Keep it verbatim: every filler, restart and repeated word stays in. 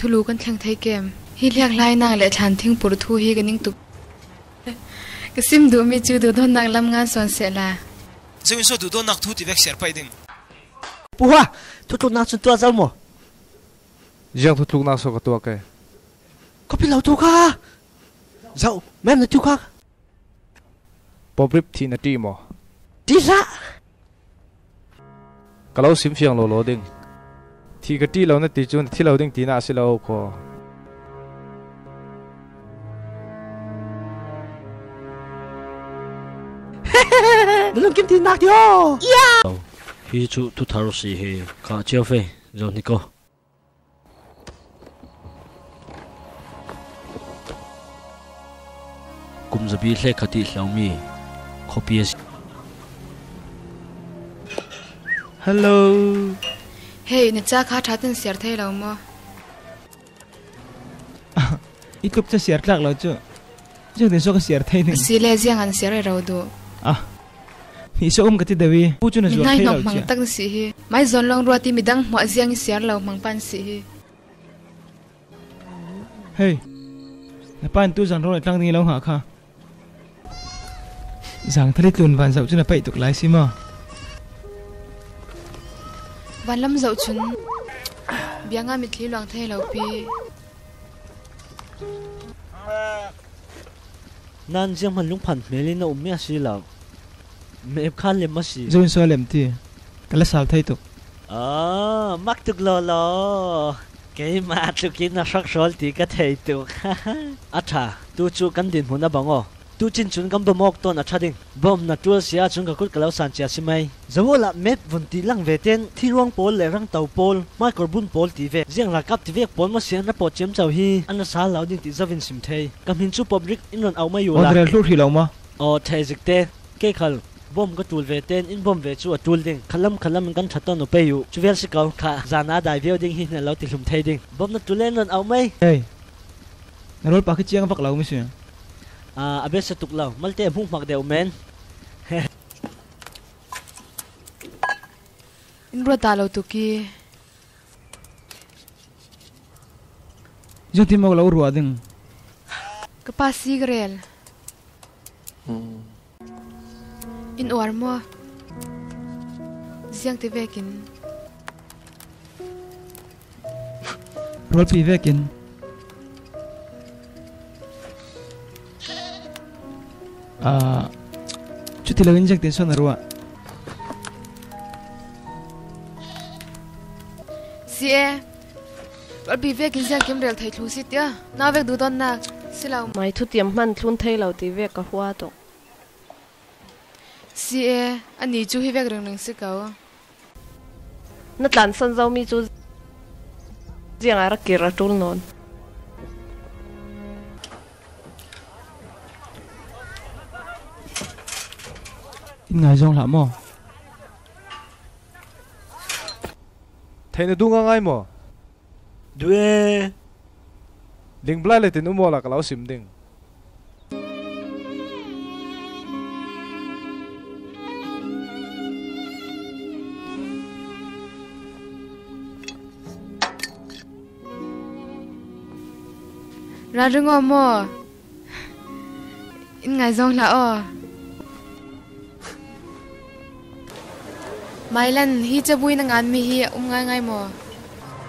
Thulu kan thleng thei kem. Hi liak lai nang le thlan thing pur thu hi ka ning tuk. Ka sim duh mi cu duh dawn nak lam ngan sawn seh la. Zoin saw duh dawn nak thu ti vek siar paih ding. Puha, thutluk nak cun tuah zo maw? Ziang thutluk nak saw ka tuah ke? Khuapi lo tu kha. Zoh, mem na tu kha. Poprip thih na ṭih maw? Ṭih hlah. Ka lo sim fiang lo lo ding. Thih ka ṭih lo na ti cu na thi lo ding tinak a si lo kho. Na lungkim ti nak ti aw. Hi cu thuthar si hi kha cio fe, zo ni ko. Kum zabi hlekhat i hlomi khuapi a si. Hello. Hei, na ca kha ṭha tein siar thei lo maw? I tluk ca siar tlak lo cu. Ziang tin so ka siar thei ning? A si le ziang an siar rero duh. Ah. Hnih so um ka ti deuh i pu cu na zuar thei lo hmang cia. Tak na si hi. Mai zawn lawng ruat i midang hmuah ziang i siar lo hmang pan si hi. Hei, na pa in tu zan rawl a tlang ding i lo hnga kha. Zangthal i tlun van zoh cu na paih tuk lai si maw? Vanlam zoh cun bianga mitthli luang thei lo pi. Nan zianghman lungphan hmel in na ummi a si lo. Mep kha lem a si. Zo in so lem ti. Ka la sal thei tuk. Ah, mak tuk law law. Keimah tlukin a hrak hrawl ti ka thei tuk. A ṭha, tu cu kan dinhmun a bang aw. Tu cin cun kan bawm awk tawn a ṭha ding. Bawm na ṭual si ahcun ka kut ka lo san cia si mai. Zawal ah mep vun ti lang ve ten, thiruang pawl le rangto pawl, hmaikor bun pawl ti ve, ziang ralkap ti vek pawl maw si an ra pawt ciamco hi an ra sal lo ding ti zo in sim thei. Ka hmin cu Poprik in ron auh mai uh la. Aw, thei zik te. Kei khal bawm ka ṭul ve ten in bawm ve cu a ṭul ding. Khalam khalam in kan ṭhat tawn uh pei uh. Cu vial si ko. Kha zan a dai viau ding hi hna lo ti hlum thei ding. Bawm na ṭul le in ron auh mai. Hei, na rawlpa khi ciang a vak lo mi si. Ah, a biasa tuk lo. Malte a hmuhmak deuh men. In ruat dah lo tuk i. Ziangtin maw ka lo ruah ding? Ka pa si ka rel. In uar maw? Ziangti vekin. Rualpi vekin. Ah, cuti loin ziangtin so na ruah? Si e. Rualpi vekin ziangkim rel thei thlu si tiah nau vek duhdawtnak si lo. Mai thutiam hman thlun thei lo ti vek ka hua tuk. Si e, ani cu hi vek ringring si ko. Na tlansan zomi cu ziangah rak kir a ṭul nawn? In ngai zong hlah maw? Theih na duh ngaingai maw? Duh e. Ding blai le tin um awla ka lo sim ding. Ralring aw maw? In ngai zong hlah aw. Mailan, hi cabui na nganmi hi a um ngaingai maw?